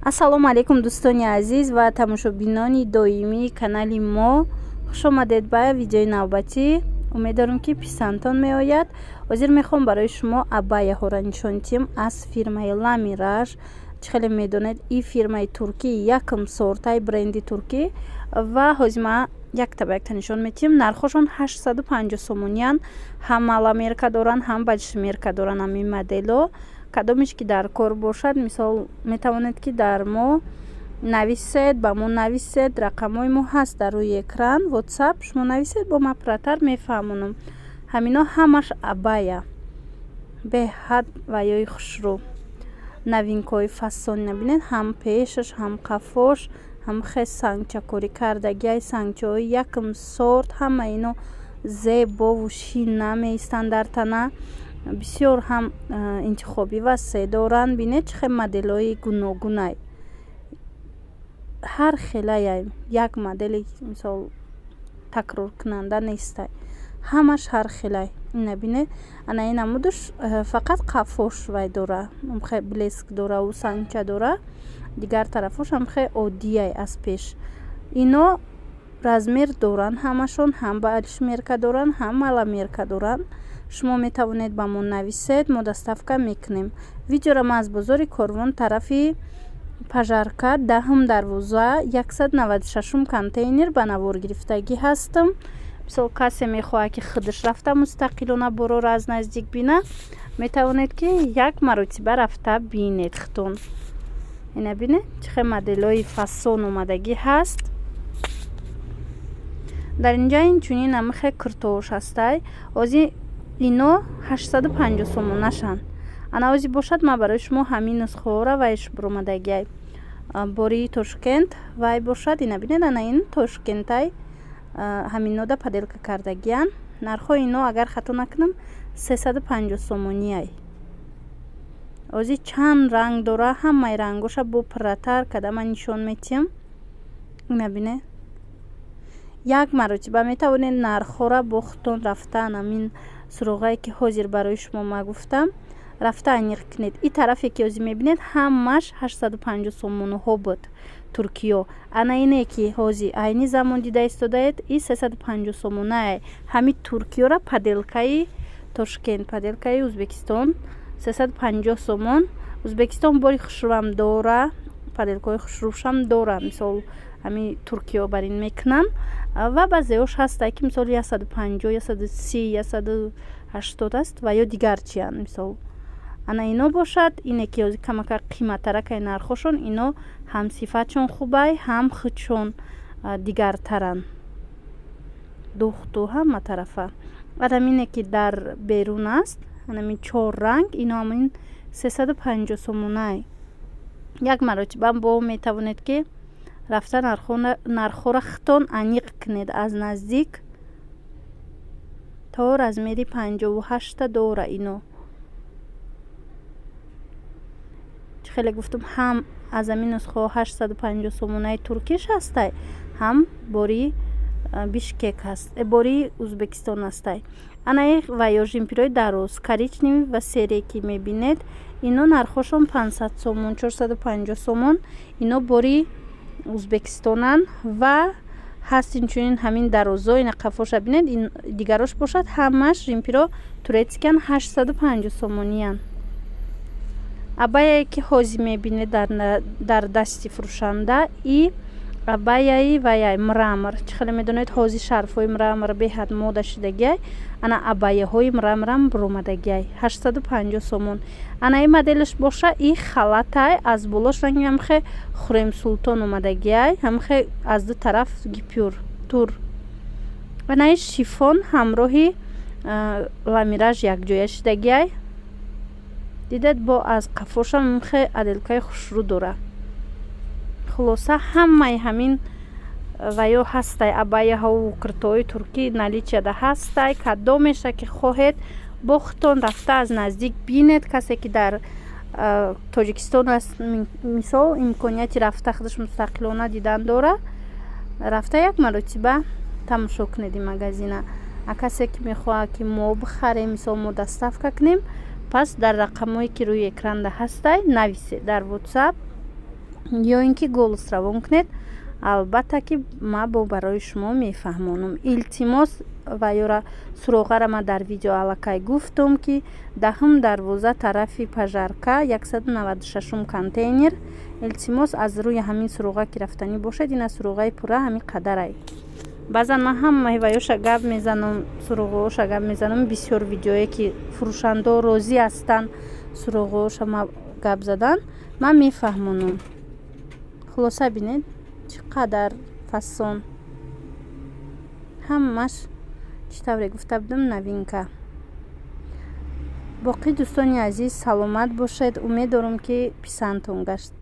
Ассалому алайкум, дӯстони азиз ва тамошобинони доимии канали мо. Хушомадед ба видеои навбатӣ. Умеддорам, ки писандтон меояд. Ҳозир мехоҳам барои шумо абаяҳоро нишон диҳем аз фирмаи Ламираж. Чӣ хеле медонед, ин фирмаи туркӣ, якм сортаи бренди туркӣ. Ва ҳозир ман якта ба якта нишон медиҳем. Нархҳошон 850 сомониянд. Ҳам маломерка доранд, ҳам большемерка доранд. Ҳамин модело кадомеш ки дар кор бошад, мисол, метавонед, ки дар мо нависед, ба мо нависед. Рақамҳои мо ҳаст дар рӯи экран, WhatsApp. Шумо нависед, бо ман пурратар мефаҳмонам. Ҳамино ҳамаш абая, беҳад ва ёи хушрӯ, новинкаҳои фасонина бинед. Ҳам пешаш, ҳам қафош ҳам хе сангчакорӣ кардагиай, сангчаҳои якм сорт. Ҳама ино зебову шина меистанд дар тана. Бисёр ҳам интихобӣ васеъ доранд. Бинед, чӣ хел моделҳои гуногунай, ҳар хелаяй. Як модели, мисол, такроркунанда нестай, ҳамаш ҳар хелай. Ина бинед, ана ин намудаш фақат қафош вай дора, хе блеск дораву сангча дора, дигар тарафош ҳам хе оддияй аз пеш. Ино размер доранд ҳамашон, ҳам большемерка доранд, ҳам маломерка доранд. Шумо метавонед ба мо нависед, мо доставка мекунем. Видеоро ман аз бозори Корвон, тарафи Пожарка, даҳум дарвоза, 196-ум контейнер ба навор гирифтагӣ ҳастам. Мисол, касе мехоҳад, ки худаш рафта мустақилона бороро аз наздик бина, метавонед, ки як маротиба рафта бинед худтон. Ина бинед, чӣ хел моделҳои фасон омадагӣ ҳаст дар инҷа. Инчунин ҳамихе куртош ҳастай. Ҳозир ино 850 сомонашанд. Ана ози бошад, ман барои шумо ҳамин нусхаҳоро вайш буромадагиай, бори Тошкент вай бошад. Ина бинед, ана ин Тошкентай, ҳаминода поделка кардагиян. Нархҳои ино, агар хато накунам, 350 сомониай. Ози чанд ранг дора, ҳамаи рангоша бо пурратар када ман нишон метиҳам. Ина бинед, як маротиба метавонед нархҳоро бо худтон рафтан, ҳамин суроғае ки ҳозир барои шумо ма гуфтам, рафта аниқ кунед. Ин тарафе ки ҳозир мебинед, ҳамаш 850 сомонаҳо буд туркиё. Ана ине ки ҳозир айни замон дида истодаед, и 350 сомонае. Ҳамин туркиёра поделкаи Тошкент, поделкаи Ӯзбекистон 350 сомон. Ӯзбекистон бори хушрӯам дора, поделкаҳои хушрӯшам дора. Мисол, ҳамин туркиё бар ин мекунанд ва баъзеҳош ҳастае, ки, мисол, 150, 130, 180 аст ва ё дигар чиянд. Мисол, ана ино бошад, ине ки ҳозир камака қиматтаракай нархҳошон, ино ҳам сифатшон хубай, ҳам худшон дигартаранд, духту ҳама тарафа. Анамине ки дар берун аст, анамин чор ранг, ино ҳамин 350 сомонай. Як маротиба бо метавонед, ки рафта нархҳоро худтон аниқ кунед аз наздик. То размери 58-та дора ино. Чӣ хеле гуфтум, ҳам аз ҳамин нусхаҳо 850 сомонаи туркиш ҳастай, ҳам бори Бишкек ҳаст, бори Ӯзбекистон ҳастай. Анаи ва ё жемпирои дароз, коричневый ва серый ки мебинед, ино нархҳошон 500 сомон, 450 сомон. Ино бори Ӯзбекистонанд. Ва ҳаст инчунин ҳамин дарозо. Ина қафоша бинед. Дигарош бошад, ҳамаш жемпиро турецкиян, 850 сомониянд. Абаяе ки ҳозир мебинед дар дасти фурӯшанда, и абаяи ваяй мрамор. Чӣ хеле медонед, ҳозир шарфҳои мрамор беҳад мода шудагиай. Ана абаяҳои мраморам буромадагиай, 850 сомон. Ана ин моделаш боша, и халатай, аз болош ранги ҳамхе Хурем Султон омадагиай, ҳамхе аз ду тараф гипюр тур. Ана ин шифон ҳамроҳи ламираж якҷоя шудагиай. Дидед, бо аз қафошам хе отделкаи хушрӯ дора. Хулоса, ҳамаи ҳамин ва ё ҳастай, абаяҳову куртаҳои туркӣ наличияда ҳастай. Кадомеша ки хоҳед, бо худтон рафта аз наздик бинед. Касе ки дар Тоҷикистон аст, мисол, имконияти рафта худаш мустақилона дидан дора, рафта як маротиба тамошо кунед ин магазина. А касе ки мехоҳад, ки мо бихарем, мисол, мо доставка кунем, пас дар рақамҳое ки рӯи экранда ҳастай, нависед дар WhatsApp. Ё ин ки голос равон кунед, албатта ки ма бо барои шумо мефаҳмонам. Илтимос, ва ёра суроғара ма дар видео аллакай гуфтум, ки 10-ум дарвоза, тарафи пожарка, 196-ум контейнер. Илтимос, аз рӯи ҳамин суроға ки рафтанӣ бошед, ина суроғаи пурра ҳамин қадарай. Баъзан ман ҳамаи ваёша гап мезанам, суроғаоша гап мезанам. Бисёр видеое ки фурӯшандао розӣ ҳастанд суроғаоша ма гап задан, ман мефаҳмонам. Хулоса, бинед, чӣ қадар фасон ҳамаш. Чӣ тавре гуфта будам, новинка. Боқӣ, дӯстони азиз, саломат бошед. Умед дорам, ки писандтон гашт.